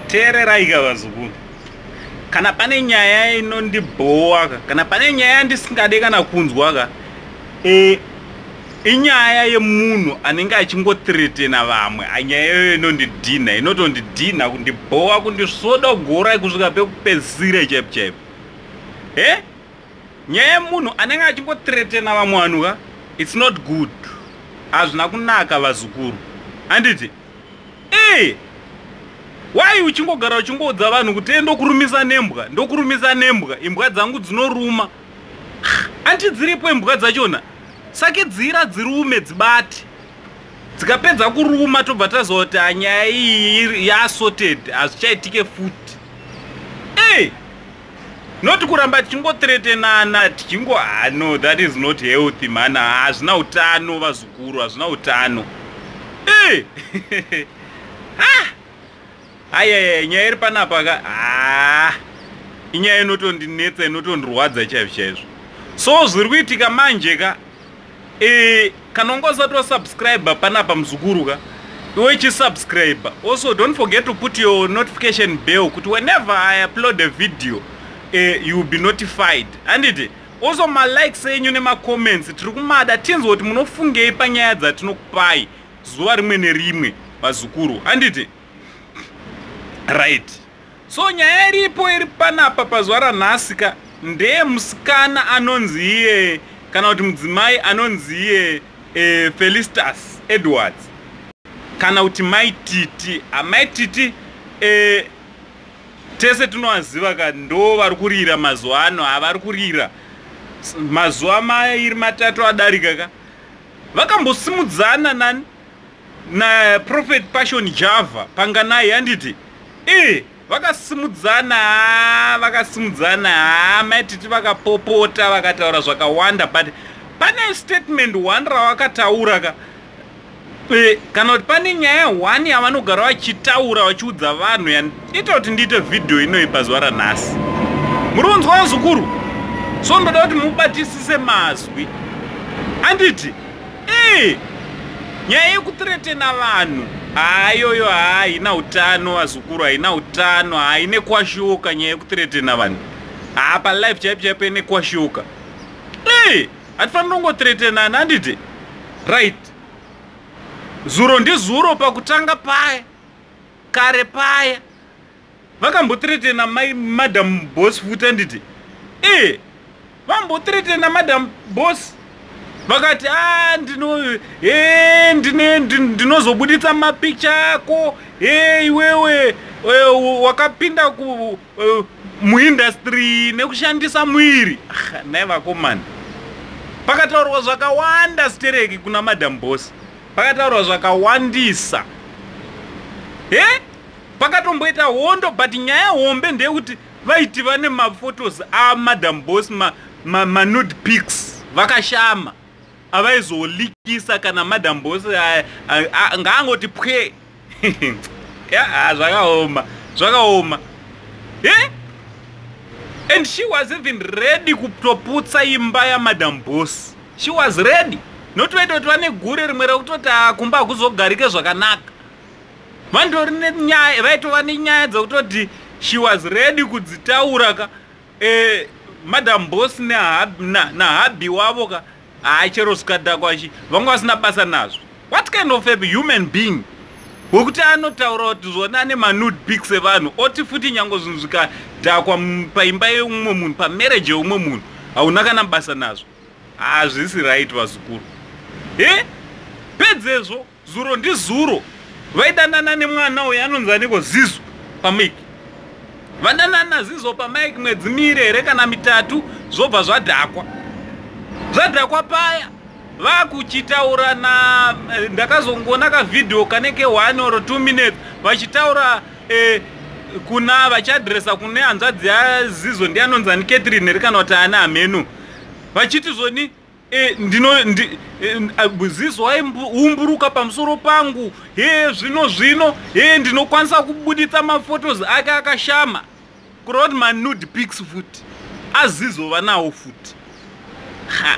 Teererai ka vazukuru, kana pane nyaya inondibhowa ka, kana pane nyaya yandisingade kana kunzwa ka, inyaya yemunhu anenge achingothiretena vamwe. Nyaya iyoyo inondidhinha, inotondidhinha, kundibhowa, kundisvodogora kusvika pekupedzisira chaipo chaipo. Nyaya yemunhu anenge achingothiretena vamwe vanhu ka, it's not good, hazvina kunaka vazukuru, handiti? Why uchingogara uchingoudza vanhu kuti ndokurumisa nembwa, ndokurumisa nembwa, imbwa dzangu dzinoruma? Anti dziripo imbwa dzachona, sakidzira dzirume, dzibate. Dzikapedza kuruma, tobva taziva kuti nyaya iyi yasorted, hazvichaitike futi. Ei, not kuramba tichingothreatenana tichingo, ah, no, that is not healthy, man. Hazvina utano vazukuru, hazvina utano. Ei, ah, ayaya, nyaya iri panapa ka, ah, inyaya inotondinetsa, inotondirwadza chaizvo chaizvo. So zviri kuitika manje ka, kana unga usati wasubscribe panapa muzukuru ka, iwe chisubscribe. Also, don't forget to put your notification bell kuti whenever I upload a video, you will be notified, handiti? Also, malikes enyu nemacomments tiri kumada, tinzwe kuti munofungei panyaya dzatinokupai zuva rimwe nerimwe vazukuru, handiti? Right, so nyaya iripo iri panapa pazuva ranhasi ka ndeyemusikana anonzi iye, kana kuti mudzimai anonzi iye Felistas Edwards, kana kuti Mai Titi. Amai Titi, tese tinovaziva ka, ndo vari kurira mazuva ano. Havari kurira mazuva mairi matatu adarika ka, vakambosimudzana nani? NaProphet Passion Java Panganai, handiti? Vakasimudzana, vakasimudzana. Ha, Mai Titi vakapopota, vakataura zvakawanda, but pane statement one ravakataura ka, kana kuti pane nyaya one yavanogara vachitaura, vachiudza vanhu, yandiita kuti ndiite vhidhiyo inoyi pazuva ranhasi. Muri kunzwa vazukuru? So ndoda kuti mubatisise mazwi, handiti? Nyaya yekuthreatena vanhu haiyoyo haina utano vazukuru, haina utano, haine kwashuka. Nyaya yekuthreatena vanhu haa, palife chaipo chaipo ine kwashuka. Hatifaniri kungothreatenana, handiti? Right, zuro ndizuro pakutanga paya, kare paya vakambothreatena mai Madam Boss futi, handiti? Vambothreatena Madam Boss, vakati a ndino e ndine ndinozobuditsa mapicha ako. E, iwewe wakapinda ku muindustry nekushandisa mwiri. Nai vakomana, pakataurwa zvakawanda stereki kuna Madam Boss, pakataurwa zvakawandisa. He, pakatomboita hondo, but nyaya hombe ndeyekuti vaiti vane maphotos aMadam Boss, manude ma pics vakashama, avaizolikisa kana Madam Boss ngaangoti pwe. Ya, zvakaoma, zvakaoma. He, and she was even ready kutoputsa imba yaMadam Boss. She was ready notoita kuti vane gure rimwe rekutoti kumba hakuzogarike zvakanaka. Vandori nenyaya, vaitova nenyaya dzekutoti she was ready kudzitaura ka. Madam Boss nahubby wavo ka, hai, chero zvikadhakwa vanga vasina basa nazvo. What kind of a human being wekuti anotaura kuti zvona ane manude pics evanhu, oti futi nyange zvinhu zvikadhakwa paimba yeumwe munhu, pamarriage yeumwe munhu, hauna kana basa nazvo? Hazvisi right vazukuru. E, pedzezvo zuro ndizuro vaidanana nemwana uyu anonzi aneko, Zizo pamike. Vadanana Zizo pamike mwedzi miiri here kana mitatu, zvobva zvadhakwa. Zvadhakwa paya vakuchitaura na, ndakazongoona kavhidhiyo kanenge 1 or 2 minutes vachitaura, kuna vachiadresa kune hanzvadzi yaZizo, ndianonzi ani, Catherine here kana kuti ani, hameno, vachiti zvoni ndino Zizo waumburuka pamusoro pangu. He, zvino zvino, he, ndinokwanisa kubuditsa maphotos ake akashama, kureva kuti manude pics futi aZizo nawo futi. Ha,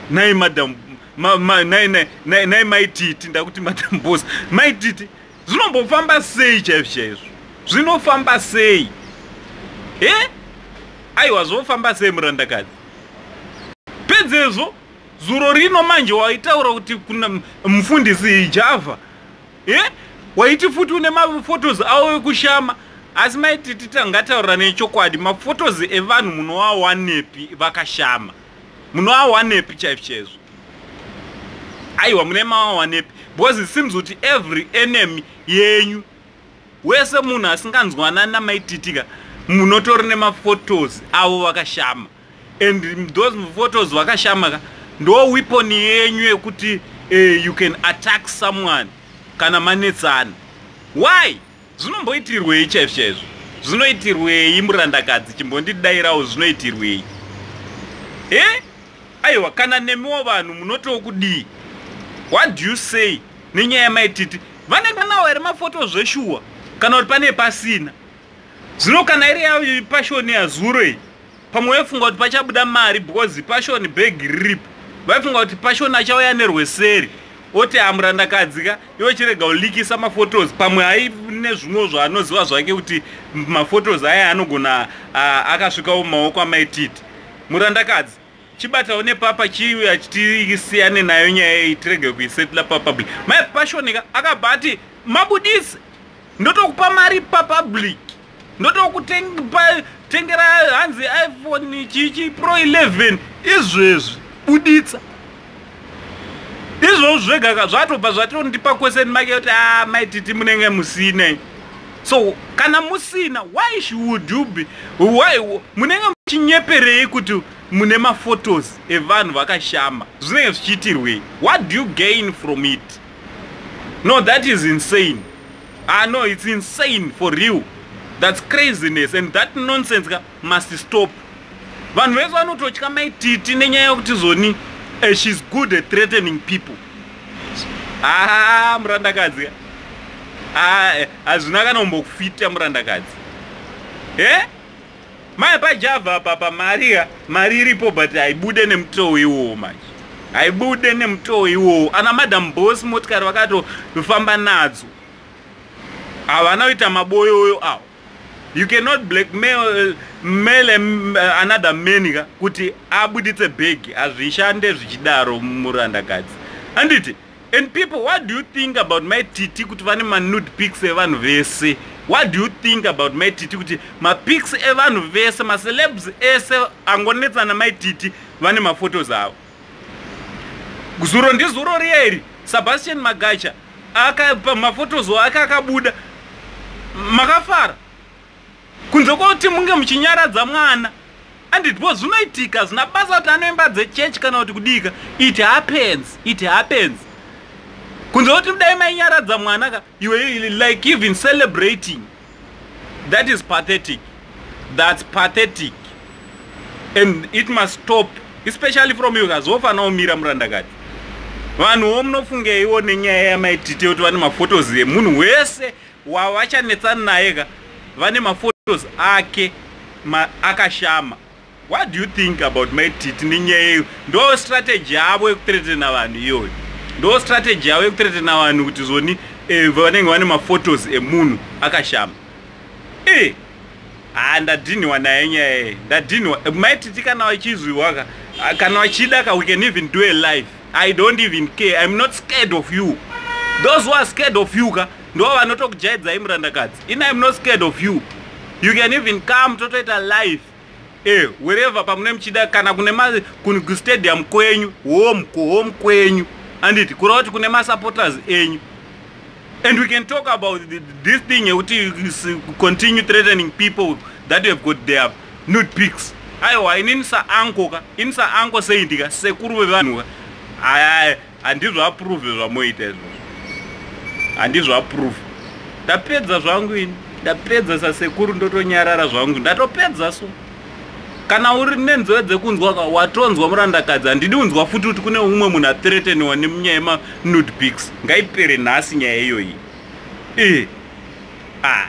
nai Madam, nai Mai Titi, ndakuti Madam Boss, Mai Titi, zvinombofamba sei chaizvo chaizvo? Zvinofamba sei? E, aiwa, zvofamba sei, murandakadzi? Pedzezvo zuro rino manje waitaura kuti kuna mufundisi Java, e, waiti futi une maphotos avo ekushama. Asi maititi, tangataurira nechokwadi, maphotos evanhu munoawanepi vakashama? Munoawanepi chaizvo chaizvo? Aiwa, mune mawawanepi? Because it seems kuti every enemy yenyu wese, munhu asinganzwanani namaititika, munotori nemaphotos avo vakashama. And those photos vakashama ka ndo weapon yenyu yekuti you can attack someone kana manetsana. Why? Zvinomboitirwei chaizvo chaizvo? Zvinoitirwei, murandakadzi? Chimbondidayirawo, zvinoitirwei? E, aiwa, kana nemiwo vanhu munotokudii? What do you say nenyaya yamaititi? Vanenge nawo here mafoto zveshuwa, kana kuti pane pasina? Zvino kana iri yaPassion yazuro iyi, pamwe vaifunga kuti pachabuda mari because Passion bhegi riripo. Vaifunga kuti Passion achauya nerweseri oti, "Amurandakadzi ka, iwe chirega ulikisa maphotos." Pamwe aine zvimwewo zvaanoziva zvake kuti maphotos aya anogona akasvikawo mumaoko amaititi. Murandakadzi, chibatawo nepapa, chiuya tisiyane nayo nyaya iyi, tirege kuisetla papublic. Mai Passion ka akabva ati, "Mabudisi, ndotokupa mari papublic, ndotokutengera hanzi iPhone chichi Pro 11 izvezvi, buditsa." Izvozvo zvega zvatobva zvatondipa question mark yekuti a, maititi, munenge musina. So kana musina, why should you be, why munenge muchinyeperei kuti mune maphotos evanhu vakashama? Zvinenge zvichiitirwei? What do you gain from it? No, that is insane. Ah, no, it's insane for real. That's craziness, and that nonsense ka must stop. Vanhu vese vanototya maititi nenyaya yekuti zoni, she's good at threatening people. Ah, murandakadzi, ah, hazvina kana kumbokufita, murandakadzi. E, mai paJava papa, mari ka, mari iripo, but haibude nemutoo iwowo. Manje haibude nemutoo iwowo. Ana Madam Boss, motikari vakatofamba nadzo, havana kuita maboyoyo awo. You cannot blackmail mail another man ka kuti abuditse bhegi. Hazvishande zvichidaro, murandakadzi, handiti? And people, what do you think about my Titi kuti vane manude pics evanhu vese? What do you think about my Titi kuti mapics evanhu vese, macelebs ese angonetsana maititi, vane maphotos avo? Zuro ndizuro rieri, Sebastian Magacha maphotos ake akabuda, makafara kunze kwekuti munge muchinyaradza mwana, anditi? Bo zvinoitika, zvina basa kuti anoimba dzechechi kana kuti kudika. It happens, it happens. Kunze kwekuti dai mainyaradza mwana ka, iwe like even celebrating, that is pathetic. That's pathetic and it must stop, especially from you. Kazofanira kumira, murandakadzi. Vanhuwo munofungeiwo nenyaya yamaititi yekuti vane maphotos emunhu wese wavachanetsana naye ka, vane maphotos ake akashama? What do you think about maititi nenyaya iyo? Ndo strategy yavo yekuthreatena vanhu iyoyo, ndo strategy yavo yekuthreatena vanhu kuti zoni, vanenge vane maphotos emunhu akashama. E, ha, ndadhinhiwa naye nyaya iyi, ndadhinhiwa. Maititi, kana vachizwiwa ka, kana vachida ka, we can even do a live. I don't even care. I'm not scared of you. Those who are scared of you ka ndo vanotokujaidzai, murandakadzi. In I'm not scared of you. You can even come, totoita live, wherever pamune muchida, kana kune kustadium kwenyu, home, kuhome kwenyu, anditi? Kureva kuti kune masupporters enyu, and we can talk about this thing yekuti continue threatening people that have got their nude pics. Aiwa, inini saanko ka, ini saanko seindika sekuru vevanhu ka, handizvo approve zvamoita izvozvo, handizvo approve. Ndapedza zvangu ini, ndapedza sasekuru, ndotonyarara zvangu, ndatopedza. So kana uri nenzeve dzekunzwa ka, watonzwa, murandakadzi. Handidi kunzwa futi kuti kune umwe munhu athreateniwa nenyaya yemanude pics. Ngaipere nhasi nyaya iyoyi. E, ah.